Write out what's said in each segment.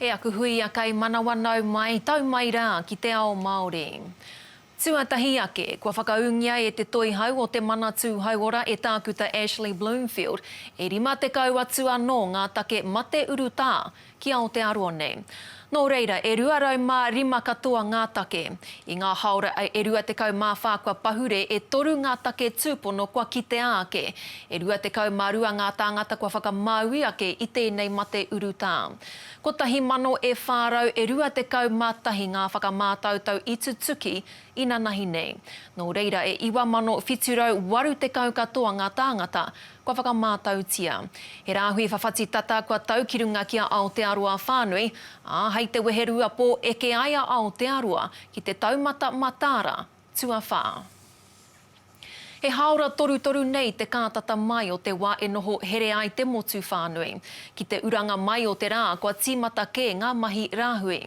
E aku huia kai manawa nau mai, tau mai rā ki te ao Māori. Tuatahi ake, kua whakaūngia e te Toihau o Te Manatū Hauora e Tākuta Ashley Bloomfield, e 50 atu anō ngā take mate urutā ki Aotearoa nei. Nō reira, e 205 katoa ngā take. I ngā haora e 24 kua pahure, e toru ngā take tūpono kua kitea ake. E 22 ngā tāngata kua whakamāui ake i tēnei mate urutā. Kotahi mano e 400 e 21 ngā whakamātautau i tutuki inanahi nei. Nō reira, e 9,780 katoa ngā tāngata kua whakamātautia. He rāhui whawhati tata kua tau ki runga ki a Aotearoa whānui, ā, hei te weherua pō eke ai a Aotearoa ki te taumata mataara tuawhā. He hāora torutoru nei te kātata mai o te wā e noho here ai te motu whānui. Ki te uranga mai o te rā kua tīmata kē ngā mahi rāhui.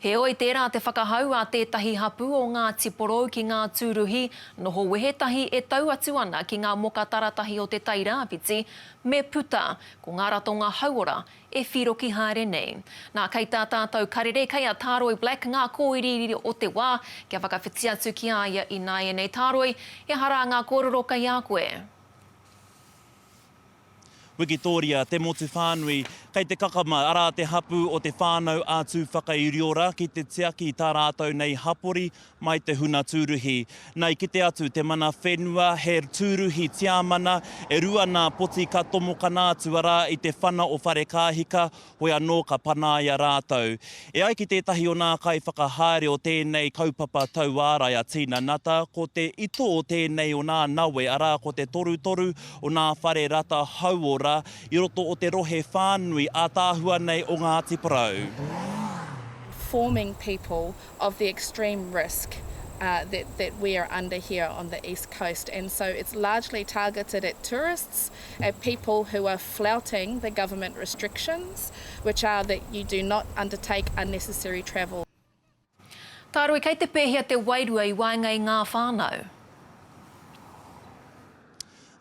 Heoi, tērā te whakahau a tētahi hapū o Ngāti Porou ki ngā tūruhi Noho wehe tahi e tau atu ana ki ngā moka taratahi o Te Tai Rāwhiti, me puta ko ngā ratonga hauora e whiroki haere nei. Nā, kei tā tātou karere, kei a Tāroi Black ngā kōiriiri o te wā, kia whakawhiti atu ki a ia ināianei. Tāroi, he aha rā ngā kōrero kei a koe? Wikitōria, te motu whānui, kei te kakama, arā te hapū o Te Whānau a Tūwhakairiora ki te tiaki tā rātou nei hapori mai te huna tūruhi. Na i kite atu te mana whenua he tūruhi tiamana, e rua nā poti ka tomokana atu arā i te whana o Wharekāhika, hoi anō ka panaia rātou. E ai ki tētahi o nā kaiwhakahaere o tēnei kaupapa tauārai a Tina Nata, ko te ito o tēnei o nā nawe, arā ko te torutoru o nā whare rata hauora i roto o te rohe whānui ātaahua nei o Ngāti Porou. Informing people of the extreme risk that that we are under here on the east coast and so it's largely targeted at tourists, at people who are flouting the government restrictions which are that you do not undertake unnecessary travel. Tāroi, kei te pēhea te wairua i waenga i ngā whānau?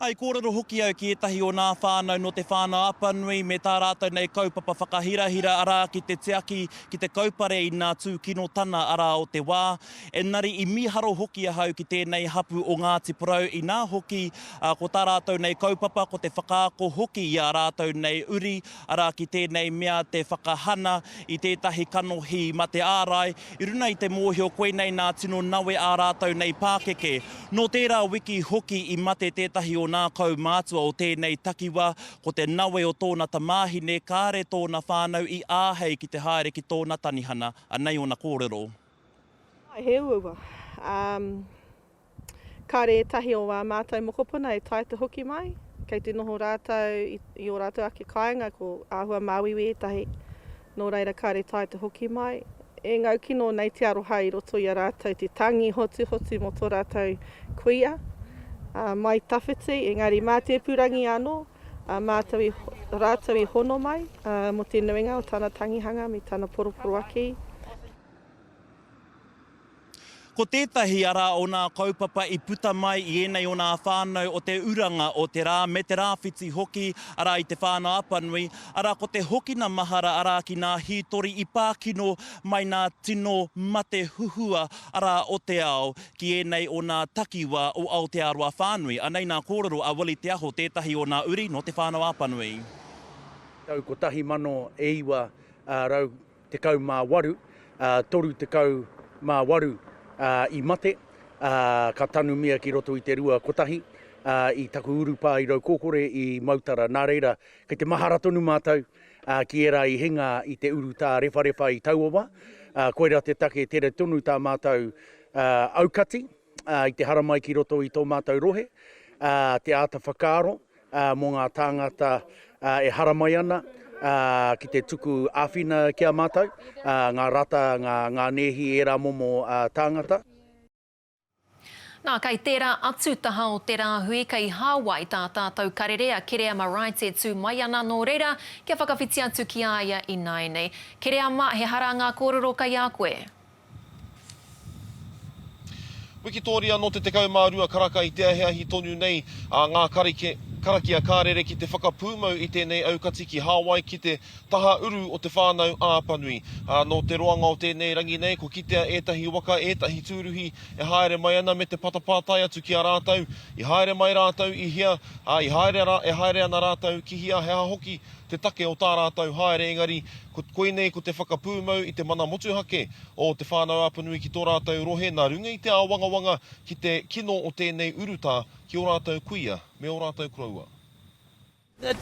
I kōrero hoki au ki ētahi o nā whānau nō Te Whānau-a-Apanui me tā rātou nei kaupapa whakahirahira, arā, ki te tiaki, ki te kaupare i nā tūkinotana, arā, o te wā. Engari i mīharo hoki ahau ki tēnei hapū o Ngāti Porou, inā hoki, ko tā rātou nei kaupapa ko te whakaako hoki i ā rātou nei uri, arā, ki tēnei mea te whakahana i tētahi kanohi mate ārai, i runa i te mōhio koinei nā tino nawe ā rātou nei pākeke. Nō tērā wiki hoki i mate tētahi o nā kaumātua o tēnei takiwā, ko te nawe o tōna tamāhine, kāre tōna whānau i āhei ki te haere ki tōna tanihana. Anei ōna kōrero. He uaua. Kāre ētahi o ā mātou mokopuna e taea te hoki mai, kei te noho rātou i ō rātou ake kāinga, ko āhua māuiui ētahi, nō reira kāre taea te hoki mai. E ngau kino nei te aroha i roto i a rātou te tangi hotuhotu mō tō rātou kuia, ā, mai tawhiti, engari mā te ipurangi anō, ā, mātou i, rātou i hono mai, ā, mō te nuinga o tana tangihanga me tana poroporoaki. Ko tētahi arā o nā kaupapa i puta mai i ēnei o nā whānau o te uranga o te rā me te rāwhiti hoki, arā i Te Whānau-a-Apanui, arā ko te hokina mahara arā ki nā hītori i pā kino mai nā tino mate huhua arā o te ao ki ēnei o nā takiwā o Aotearoa whānui. Anei nā kōrero a Willie Te Aho tētahi o nā uri nō Te Whānau-a-Apanui. Tau 1900 18, ā, 38 i mate, ā, ka tanumia ki roto i te rua kotahi, ā, i taku urupā i Raukōkore i Mautara. Nā reira, kei te mahara tonu mātou, ā, ki ērā i hinga i te urutā rewharewha i taua wā. Ā, koirā te take, tere tonu tā mātou, ā, aukati, ā, i te haramai ki roto i tō mātou rohe, ā, te āta whakaaro, mō ngā tāngata e haramai ana ki te tuku āwhina ki a mātou, ngā rata, ngā nēhi, ērā momo tāngata. Nā, kei tērā atu taha o te rāhui, kei Hāwai tā tātou karere a Kereama Wright e tū mai ana, nō reira, kia whakawhiti atu ki a ia ināianei. Kereama, he hara ngā kōrero kei a koe? Wikitōria nō te 12 karaka i te ahiahi tonu nei a ngā karike. Karakia ka rere ki te whakapūmau i tēnei aukati ki Hāwai ki te taha uru o Te Whānau a Apanui. Ā, nō te roanga o tēnei rangi nei, kua kitea ētahi waka, ētahi tūruhi e haere mai ana me te patapātai atu ki a rātou, i haere mai rātou i hea, ā, i haere rā, e haere ana rātou ki hea, he aha hoki te take o tā rātou haere, engari, ko, koinei ko te whakapūmau i te mana motuhake o Te Whānau a Apanui ki tō rātou rohe nā runga i te āwangawanga ki te kino o tēnei urutā ki ō rātou kuia me ō rātou koroua. The,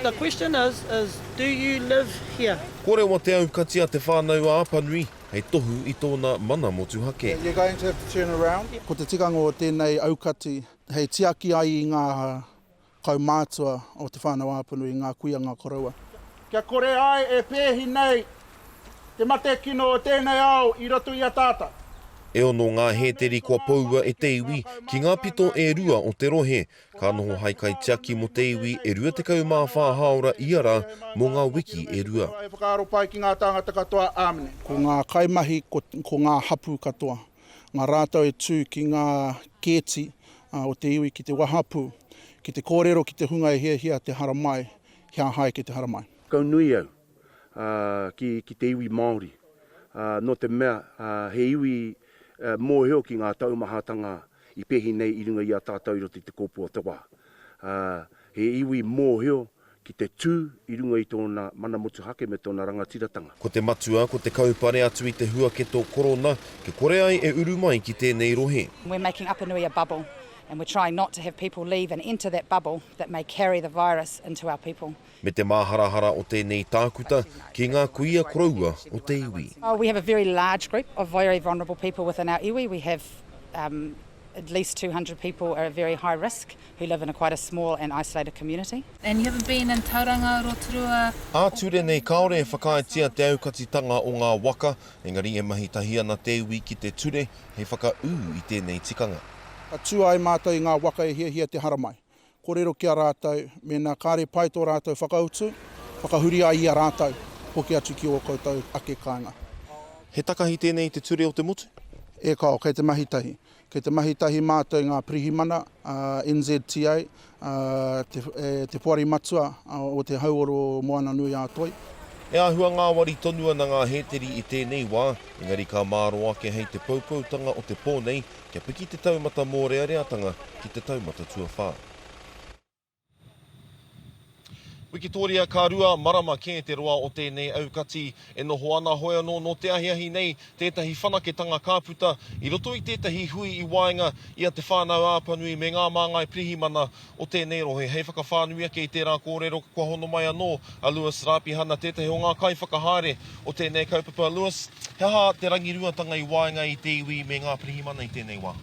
the question is, is do you live here? Kua rewa te aukati a Te Whānau-a-Apanui hei tohu i tōna mana motuhake. You're going to have to turn around. Ko te tikanga o tēnei aukati hei tiaki ai i ngā kaumātua o Te Whānau-a-Apanui, ngā kuia, ngā koroua. Kia kore ai e pēhi nei te mate kino o tēnei ao i roto i a tātou. E ono ngā hēteri kua poua e te iwi ki ngā pito e rua o te rohe, ka noho hai kaitiaki mō te iwi e 24 hāora ia rā mō ngā wiki e rua. He whakaaro pai ki ngā tāngata katoa. Āmine. Ko ngā kaimahi, ko ngā hapū katoa. Ngā rātou e tū ki ngā kēti o te iwi ki te wahapū, ki te kōrero ki te hunga e hiahia te haramai, kia hae ki te haramai. Kau nui au ki, ki te iwi Māori, nō te mea he iwi mōhio ki ngā taumahatanga i pēhi nei i runga i a tātou i roto i te kōpū o te wā. He iwi mōhio ki te tū i runga i tōna mana motuhake me tōna rangatiratanga. Ko te matua ko te kaupare atu i te huaketo korona kia kore ai e uru mai ki tēnei rohe. We're making Apanui a bubble and we're trying not to have people leave and enter that bubble that may carry the virus into our people. Me te māharahara o tēnei tākuta ki ngā kuia koroua o te iwi. We have a very large group of very vulnerable people within our iwi. We have um, at least 200 people are at very high risk who live in a quite a small and isolated community. And you haven't been in Tauranga, Rotorua? Ā-ture nei kāore e whakaaetia te aukatitanga o ngā waka, engari e mahi tahi ana te iwi ki te ture hei whakaū i tēnei tikanga. Ka tū ai mātou i ngā waka e hiahia te haramai. Kōrero ki a rātou, mēnā kāre pai tō rātou whakautu, whakahuri ai i a rātou, hoki atu ki ō koutou ake kāinga. He takahi tēnei i te ture o te motu? E kāo, kei te mahi tahi. Kei te mahi tahi mātou ngā pirihimana, NZTA, te, te Poari Matua o te Hauora o Moana-nui-a-Toi. E āhua ngāwari tonu ana ngā hēteri i tēnei wā, engari ka mārō ake hei te poupoutanga o te pō nei, Kia piki te taumata mōreareatanga ki te taumata tuawhā. Wikitoria Ka rua marama kē te roa o tēnei aukati e noho ana hoi anō nō te ahiahi nei tētahi whanaketanga ka puta i roto i tētahi hui i waenga i a Te Whānau-a-Apanui me ngā māngai pirihimana o tēnei rohe. Hei whakawhānui ake i tērā kōrero, kua hono mai anō a Lewis Rāpihana, tētahi o ngā kaiwhakahaere o tēnei kaupapa. Lewis, he aha te rangiruatanga i waenga i te iwi me ngā pirihimana i tēnei wā?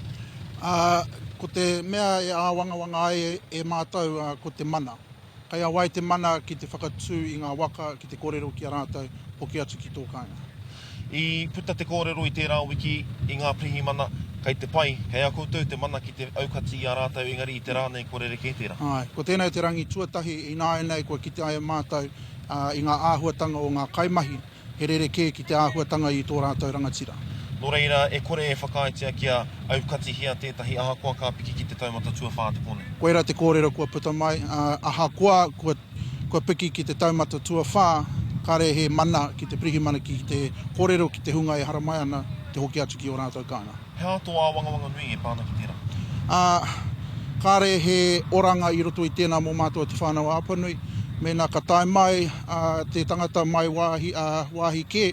Ā, ko te mea e āwangawanga ai e mātou, ko te mana. Kei a wai te mana ki te whakatū i ngā waka, ki te kōrero ki a rātou, hoki atu ki tō kāinga. I puta te kōrero i tērā wiki i ngā pirihimana, kei te pai, kei a koutou te mana ki te aukati i a rātou engari i te rā nei kua rerekē tērā. Āe, ko tēnei te rangi tuatahi ināianei kua kite ai e mātou i ngā āhuatanga o ngā kaimahi, he rerekē ki te āhuatanga i tō rātou rangatira. Nō reira, e kore e whakaaetia kia aukatihia tētahi ahakoa ka piki ki te taumata tuawhā te pō nei. Koirā te kōrero kua puta mai, ā, ahakoa kua, kua piki ki te taumata tuawhā, kāre he mana ki te pirihimana ki te kōrero ki te hunga e haramai ana te hoki atu ki ō rātou kāinga. He aha tō āwangawanga nui e pā ana ki tērā? Ā, kāre he oranga i roto i tēnā mō mātou o Te Whānau-a-Apanui. Mēnā ka tae mai te tangata mai wāhi, ā, wāhi kē,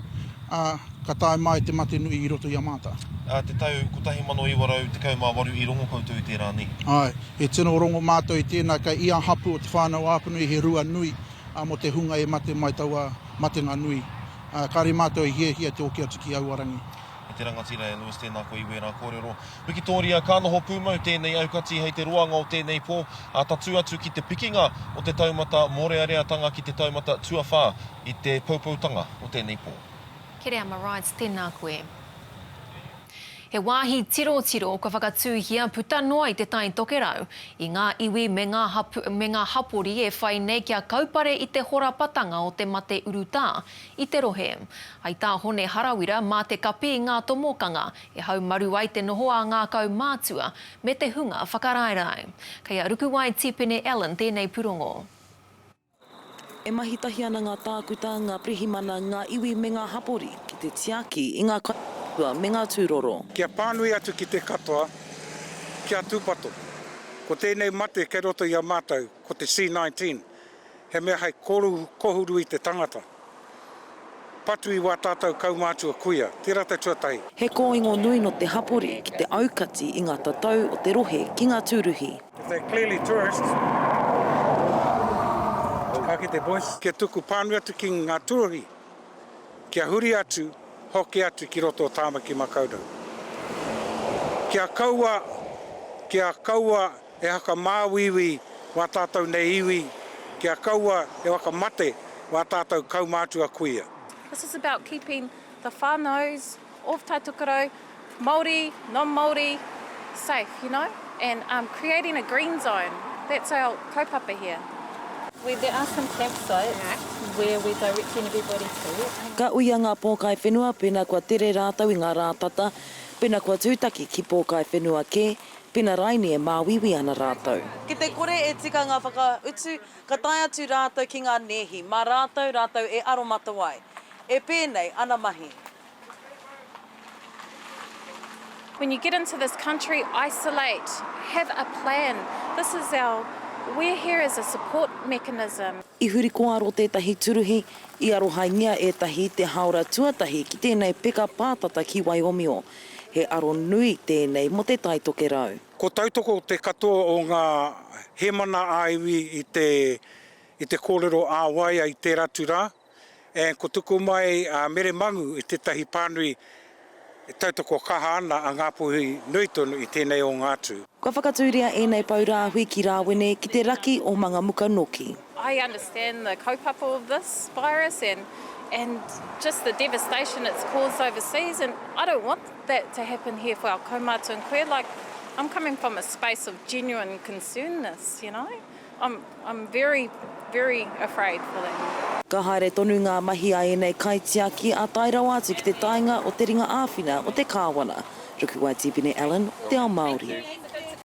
ā, ka tae mai te mate nui i roto i a mātou. Ā te tau 1918 i rongo koutou i tērā, nē? Āe, he tino rongo mātou i tēnā kei ia hapū o Te Whānau-a-Apanui he rua nui mō te hunga e mate mai taua matenga nui. Ā, kāre mātou i hiahia te oki atu ki aua rangi. E te rangatira e Lewis tēnā koe i wērā kōrero. Wikitōria, ka noho pūmau tēnei aukati hei te roanga o tēnei pō, ā, tatū atu ki te pikinga o te taumata mōreareatanga ki te taumata tuawhā i te poupoutanga o tēnei pō. Kereama Wright, tēnā koe. He wāhi tirotiro kua whakatūhia puta noa i Te Tai Tokerau, i ngā iwi me ngā hapu, me ngā hapori e whai nei kia kaupare i te horapatanga o te mate urutā i te rohe. Hai tā Hone Harawira, mā te kapi i ngā tomokanga e haumaru ai te noho a ngā kaumātua me te hunga whakaraerae. Kei a Rukuwai Tipene Allen tēnei purongo. E mahi tahi ana ngā tākuta, ngā pirihimana, ngā iwi me ngā hapori ki te tiaki i ngā kaihua me ngā tūroro. Kia pānui atu ki te katoa, kia tūpato. Ko tēnei mate kei roto i a mātou, ko te C19, he mea hei kohuru i te tangata. Patu i wā tātou kaumātua kuia, tērā te tuatahi. He kōingo nui nō te hapori ki te aukati i ngā tatau o te rohe ki ngā tūruhi. If they're clearly tourists, ka kite boys. Kia tuku pānui atu ki ngā tūruhi, kia huri atu, hoki atu ki roto o Tāmaki Makaurau. Kia kaua, kia kaua e whakamāuiui wā tātou nei iwi, kia kaua e whakamate wā tātou kaumātua kuia. This is about keeping the whānaus of Tai Tokerau, Māori, non-Māori, safe, you know, and um, creating a green zone. That's our kaupapa here. We, there are some campsites where we're directing everybody to. Ka uia ngā pōkai whenua pēnā kua tere rātou i ngā rā tata, pēnā kua tūtaki ki pōkai whenua kē, pēnā raini e māuiui ana rātou. Ki te kore e tika ngā whakautu, ka tae atu rātou ki ngā nēhi, mā rātou rātou e aromatawai. E pēnei ana mahi. When you get into this country, isolate, have a plan. This is our, we're here as a support mechanism. I huri kōaro tētahi turuhi, i arohaingia ētahi te hāora tuatahi ki tēnei peka pātata ki Waiomio. He aro nui tēnei mō Te Tai Tokerau. Ko tautoko te katoa o ngā hēmana ā-iwi i te i te kōrero ā-waea i tērā atu rā, And ko tuku mai a Mere Mangu i tētahi pānui e tautoko kaha ana a Ngāpuhi nui tonu i tēnei o ngā tū. Kua whakatūria ēnei pou rāhui ki Rāwene, ki te raki o Mangamuka noki. I understand the kaupapa of this virus and and just the devastation it's caused overseas and I don't want that to happen here for our kaumātua and kuia, like I'm coming from a space of genuine concernness, you know. I'm, I'm very, very afraid for them. Ka haere tonu ngā mahi a ēnei kaitiaki ā tae rawa atu ki te taenga o te ringa āwhina o te Kāwana, Rukuwai Tipene Allen, Te Ao Māori.